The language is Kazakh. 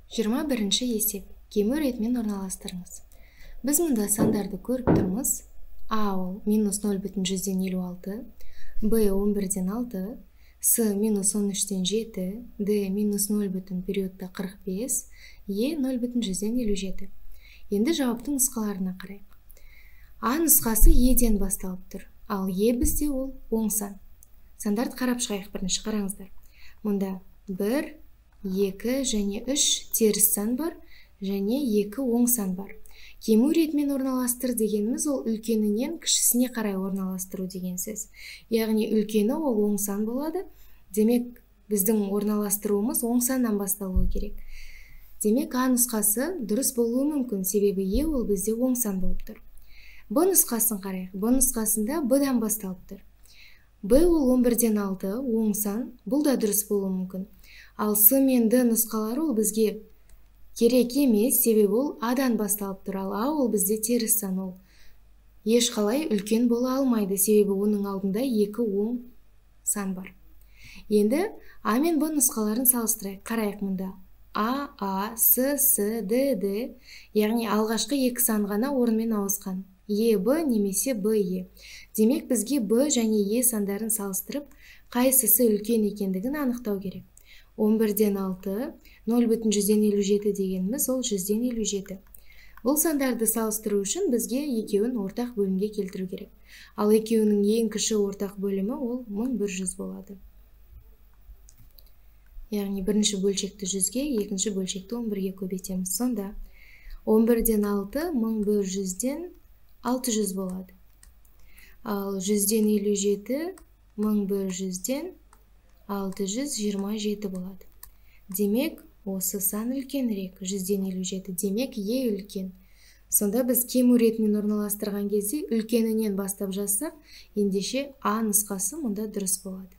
21-ші есеп. Кему ретімен орналастырыңыз. Біз мұнда сандарды көріп тұрмыз. А ол минус 0,56, Б 11,6, С минус 13,7, Д минус 0,45, Е 0,57. Енді жауаптың нұсқаларына қарайық. А нұсқасы Е-ден басталып тұр, ал Е бізде ол оң сан. Сандарды қарап шығайық бірінші, қараңыздар. Мұнда 1, 2 және 3 теріс сан бар, және 2 оң сан бар. Кему ретімен орналастыр дегеніміз ол үлкенінен кішісіне қарай орналастыру деген сөз. Яғни үлкені ол оң сан болады. Демек, біздің орналастыруымыз оң саннан басталуы керек. Демек, А нұсқасы дұрыс болуы мүмкін, себебі Е ол бізде оң сан болып тұр. Б нұсқасын қарайық. Б нұсқасында Б-дан басталып тұр. Б ол 11,6, оң сан, бұл да дұрыс болуы мүмкін. Ал С мен Д нұсқалары ол бізге керек емес, себебі ол А-дан басталып тұр, ал А ол бізде теріс сан, ол ешқалай үлкен бола алмайды, себебі оның алдында 2 оң сан бар. Енді А мен Б нұсқаларын салыстырайық. Қарайық мұнда. А, А, С, С, Д, Д, яғни алғашқы екі сан ғана орнымен ауысқан. Е, Б немесе Б, Е. Демек, бізге Б және Е сандарын салыстырып, қайсысы үлкен екендігін анықтау керек. 11,6, 0,57 дегеніміз ол 157. Бұл сандарды салыстыру үшін бізге екеуін ортақ бөлімге келтіру керек. Ал екеуінің ең кіші ортақ бөлімі ол 1100 болады. Яғни бірінші бөлшекті 100-ге, екінші бөлшекті 11-ге көбейтеміз. Сонда 11,6 1100-ден 600 болады. Ал 157 1100-ден 627 болады. Демек, осы сан үлкенірек, 157. Демек, Е үлкен. Сонда біз кему ретімен орналастырған кезде үлкенінен бастап жазсақ, ендеше А нұсқасы мұнда дұрыс болады.